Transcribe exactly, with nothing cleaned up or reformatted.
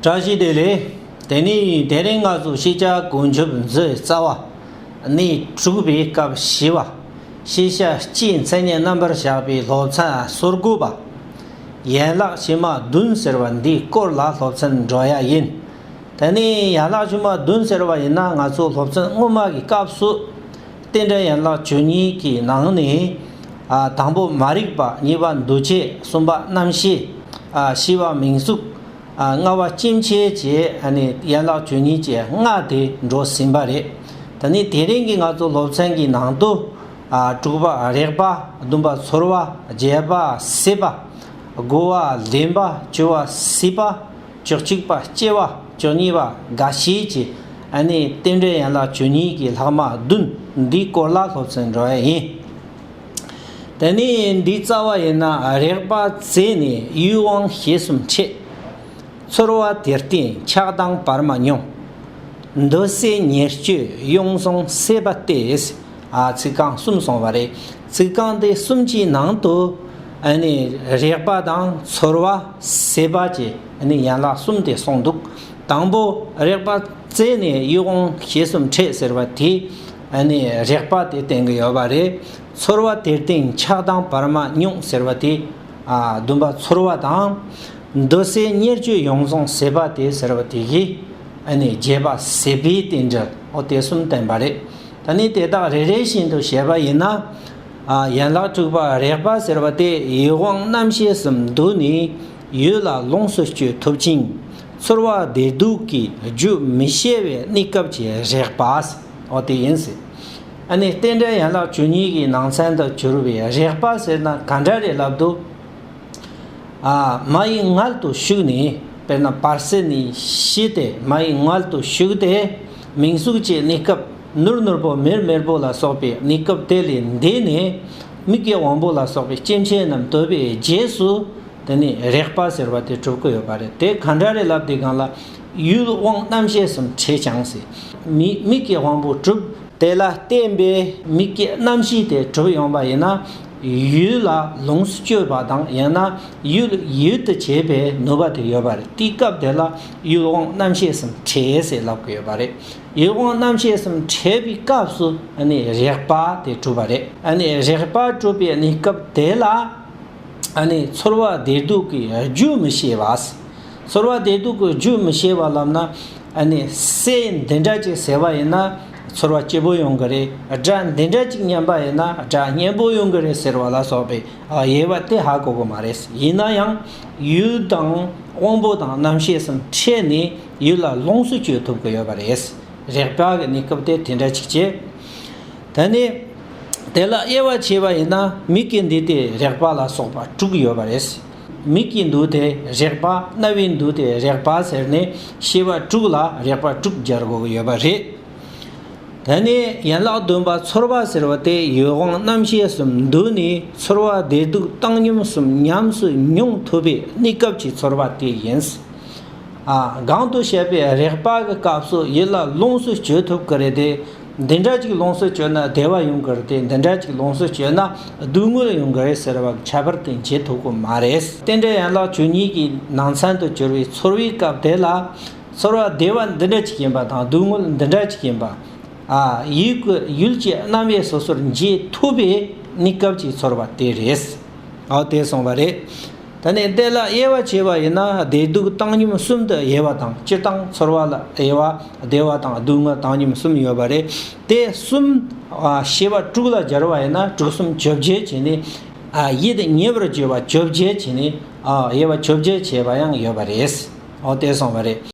བཀྲ་ཤིས་བདེ་ལེགས། དེ་ནས་དེ་རིང་ང་ཚོ་ཤེས་བྱ་གོ་ཆོད་མཛོད་རྩ་བ་ནས་དྲུག་པའི་སྐབས་བཞི་བ། ཤེས་བྱ་སྤྱིའི་མཚན་ཉིད་རྣམ་པར་བཞག་པའི་སློབ་ཚན་སོ་དགུ་པ། ཡན་ལག་ཕྱི་མ་བདུན་ཟེར་བ་འདིའི་སྐོར་ལ་སློབ་ཚན་འགྲོ་ཡ་ཡིན། དེ་ནས་ཡན་ལག་ཕྱི་མ་བདུན་ཟེར་བ་ཡིན་ན། ང་ཚོ་སློབ་ཚན་སྔོན་མ་གི་སྐབས་སུ་རྟེན་འབྲེལ་ཡན་ལག་བཅུ་གཉིས་ཀྱི་ནང་ནས། ཨ། དང་པོ་མ་རིག་པ། གཉིས་པ་འདུ་བྱེད། གསུམ་པ་རྣམ་ཤེས། ཨ། བཞི་པ་མིང་གཟུགས། ཨ། ལྔ་པ་སྐྱེ་མཆེད་བཅས། ཨ་ནི་ཡན་ལག་བཅུ་གཉིས་ཀྱི་ལྔ་དེ་འགྲོ་ཟིན་པ་རེད། ད་ནི་དེ་རིང་གི་ང་ཚོ་སློབ་ཚན་གྱི་ནང་དུ། ཨ། དྲུག་པ་རེག་པ། བདུན་པ་ཚོར་བ། བརྒྱད་པ་སྲེད་པ། དགུ་པ་ལེན་པ། བཅུ་པ་སྲིད་པ། བཅུ་གཅིག་པ་སྐྱེ་བ། བཅུ་གཉིས་པ་རྒ་ཤི་བཅས། ཨ་ནི་རྟེན་འབྲེལ་ཡན་ལག་བཅུ་གཉིས་ཀྱི་ལྷག་མ་བདུན་འདིའི་སྐོར་ལ་སློབ་ཚན་འགྲོ་ཡ་ཡིན། དེ་ནས་འདིའི་རྩ་བ་ཡིན་ན། རེག་པ་རྩད་ནས་ཡུལ་དབང་ཤེས་གསུམ་འཕྲད། ཚོར་བ་དེར་བརྟེན་ཆགས་སྡང་བར་མ་མྱོང་། འདུ་བྱེད་ཉེར་སྤྱོད་ཡོངས་བཟུང་སྲེད་པ་སྟེ། ཨ། ཚིག་རྐང་གསུམ་སོང་བ་རེད། ཚིག་རྐང་དེ་གསུམ་གྱི་ནང་དུ། ཨ་ནི་རེག་པ་དང་ཚོར་བ། སྲེད་པ་བཅས། ཨ་ནི་ཡན་ལག་གསུམ་དེ་གསུངས་འདུག་དང་པོ་རེག་པ་རྩད་ནས་ཡུལ་དབང་ཤེས་གསུམ་འཕྲད་ཟེར་བ་དེ། ཨ་ནི་རེག་པ་དེ་བསྟན་གྱི་ཡོད་པ་རེད། ཚོར་བ་དེར་བརྟེན་ཆགས་སྡང་བར་མ་མྱོང་ཟེར་བ་དེ། ཨ། བདུན་པ་ཚོར་བ་དང་། འདུ་བྱེད་ཉེར་སྤྱོད་ཡོངས་བཟུང་སྲེད་པ་སྟེ་ཟེར་བ་དེ་གིས། ཨ་ནི་བརྒྱད་པ་སྲེད་པའི་རྟེན་འབྲེལ། འོ་དེ་གསུམ་བསྟན་པ་རེད། ད་ནི་དེ་དག་རེ་རེ་བཞིན་དུ་བཤད་པ་ཡིན་ན། ཨ། ཡན་ལག་དྲུག་པ་རེག་པ་ཟེར་བ་དེ་ཡུལ་དབང་རྣམ་ཤེས་གསུམ་འདུས་ནས་ཡུལ་ལ་ལོངས་སུ་སྤྱོད་ཐུབ་ཅིང་། ཚོར་བ་བདེ་སྡུག་གི་རྒྱུ་མི་ཤེས་པའི་གནས་སྐབས་ཀྱི་རེག་པ། འོ་དེ་ཡིན་ཟེར། ཨ་ནི་རྟེན་འབྲེལ་ཡན་ལག་བཅུ་གཉིས་ཀྱི་ནང་ཚན་དུ་གྱུར་པའི་རེག་པ་ཟེར་ན་ག་འདྲ་རེད་ལབ་དུས། ཨ། མ་ཡི་མངལ་དུ་ཞུགས་ནས། དཔེར་ན་བར་སྲིད་ནས་ཤི་སྟེ་མ་ཡི་མངལ་དུ་ཞུགས་ཏེ། མིང་གཟུགས་ཀྱི་གནས་སྐབས། ནུར་ནུར་པོ་མེར་མེར་པོ་ལ་སོགས་པའི་གནས་སྐབས་དེ་ལས་འདས་ནས། མིག་གི་དབང་པོ་ལ་སོགས་པའི་སྐྱེ་མཆེད་རྣམས་དོར་བའི་རྗེས་སུ། དེ་ནི་རེག་པ་ཟེར་བ་དེ་གྲུབ་ཀྱི་ཡོད་པ་རེད། དེ་ག་འདྲ་རེད་ལབ་དུས་སྒང་ལ། ཡུལ་དབང་རྣམ་ཤེས་གསུམ་འཕྲད་ཀྱང་ཟེར། མིག་མིག་གི་དབང་པོ་གྲུབ། དེ་ལ་བརྟེན་པའི་མིག་གི་རྣམ་ཤེས་དེ་གྲུབ་ཡོང་བ་ཡིན་ན། ཡུལ་ལ་ལོངས་སུ་སྤྱོད་པ་དང་། ཡང་ན་ཡུལ་ཡུལ་དུ་བྱེད་པའི་ནུས་པ་དེ་ཡོད་པ་རེད། དེའི་སྐབས་དེ་ལ་ཡུལ་དབང་རྣམ་ཤེས་གསུམ་འཕྲད་ཟེར་ལབ་ཀྱི་ཡོད་པ་རེད། ཡུལ་དབང་རྣམ་ཤེས་གསུམ་འཕྲད་པའི་སྐབས་སུ། ཨ་ནི་རེག་པ་དེ་གྲུབ་པ་རེད། ཨ་ནི་རེག་པ་གྲུབ་པའི་གནས་སྐབས་དེ་ལ། ཨ་ནི་ཚོར་བ་བདེ་སྡུག་གི་རྒྱུ་མི་ཤེས་པ། ཚོར་བ་བདེ་སྡུག་གི་རྒྱུ་མི་ཤེས་པ་ལབ་ན། ཨ་ནི་སྲེད་འདི་འདྲ་ཅིག་ཟེར་བ་ཡིན་ན། ཚོར་བ་སྐྱིད་པོ་ཡོང་གི་རེད། སྒྲ་འདི་འདྲ་ཅིག་ཉན་པ་ཡིན་ན་སྒྲ་སྙན་པོ་ཡོང་གི་རེད་ཟེར་བ་ལ་སོགས་པའི། ཨ། དབྱེ་བ་དེ་ཧ་གོ་གི་མ་རེད། ཡིན་ན་ཡང་ཡུལ་དང་དབང་པོ་དང་རྣམ་ཤེས་གསུམ་འཕྲད་ནས་ཡུལ་ལ་ལོངས་སུ་སྤྱོད་ཐུབ་ཀྱི་ཡོད་པ་རེད། རེག་པ་གི་གནས་སྐབས་དེ་དེ་འདྲ་ཅིག་བྱེད། དེ་ནས་དེ་ལ་དབྱེ་བ་ཕྱེ་བ་ཡིན་ན། མིག་གི་འདུས་ཏེ་རེག་པ་ལ་སོགས་པ་དྲུག་ཡོད་པ་རེད། མིག་གི་འདུས་ཏེ་རེག་པ། རྣ་བའི་འདུས་ཏེ་རེག་པ་ཟེར་ནས་ཤེས་པ་དྲུག་ལ་རེག་པ་དྲུག་སྦྱར་དགོས་ཀྱི་ཡོད་པ་རེད། དེ་ནས་ཡན་ལག་བདུན་པ་ཚོར་བ་ཟེར་བ་དེ་ཡུལ་དབང་རྣམ་ཤེས་གསུམ་འདུས་ནས་ཚོར་བ་བདེ་སྡུག་བཏང་སྙོམས་གསུམ་ཉམས་སུ་མྱོང་ཐུབ་པའི་གནས་སྐབས་ཀྱི་ཚོར་བ་དེ་ཡིན། ཨ། གོང་དུ་བཤད་པའི་རེག་པ་གི་སྐབས་སུ་ཡུལ་ལ་ལོངས་སུ་སྤྱོད་ཐུབ་ཀྱི་རེད་དེ། འདི་འདྲ་ཅིག་ལོངས་སུ་སྤྱོད་ན་བདེ་བ་ཡོང་གི་རེད་དེ། འདི་འདྲ་ཅིག་ལོངས་སུ་སྤྱོད་ན་སྡུག་བསྔལ་ཡོང་གི་རེད་ཟེར་བ་ཁྱད་པར་དེ་འབྱེད་ཐུབ་ཀྱི་མ་རེད། རྟེན་འབྲེལ་ཡན་ལག་བཅུ་གཉིས་ཀྱི་ནང་ཚན་དུ་གྱུར་པའི་ཚོར་བའི་སྐབས་དེ་ལ། ཚོར་བ་བདེ་བ་འདི་འདྲ་ཅིག་ཡིན་པ་དང་སྡུག་བསྔལ་འདི་འདྲ་ཅིག་ཡིན་པ། ཨ། ཡུལ་གྱི་ཡུལ་གྱི་རྣམ་དབྱེ་སོ་སོར་འབྱེད་ཐུབ་པའི་གནས་སྐབས་ཀྱི་ཚོར་བ་དེ་རེད། ཨ། དེ་སོང་བ་རེད། ད་ནི་དེ་ལ་དབྱེ་བ་ཕྱེ་བ་ཡིན་ན། བདེ་སྡུག་བཏང་སྙོམས་གསུམ་དུ་དབྱེ་བ་དང་། སྤྱིར་བཏང་ཚོར་བ་ལ་དབྱེ་བ། བདེ་བ་དང་སྡུག་བསྔལ་བཏང་སྙོམས་གསུམ་ཡོད་པ་རེད། དེ་གསུམ། ཨ། ཤེས་པ་དྲུག་ལ་སྦྱར་བ་ཡིན་ན། དྲུག་གསུམ་བཅོ་བརྒྱད་བྱས་ནས། ཨ། ཡིད་ཉེ་བར་སྦྱོར་བ་བཅོ་བརྒྱད་བྱས་ནས། ཨ། དབྱེ་བ་བཅོ་བརྒྱད་ཕྱེ་བ་ཡང་ཡོད་པ་རེད། ཨོ་དེ་སོང་བ་རེད།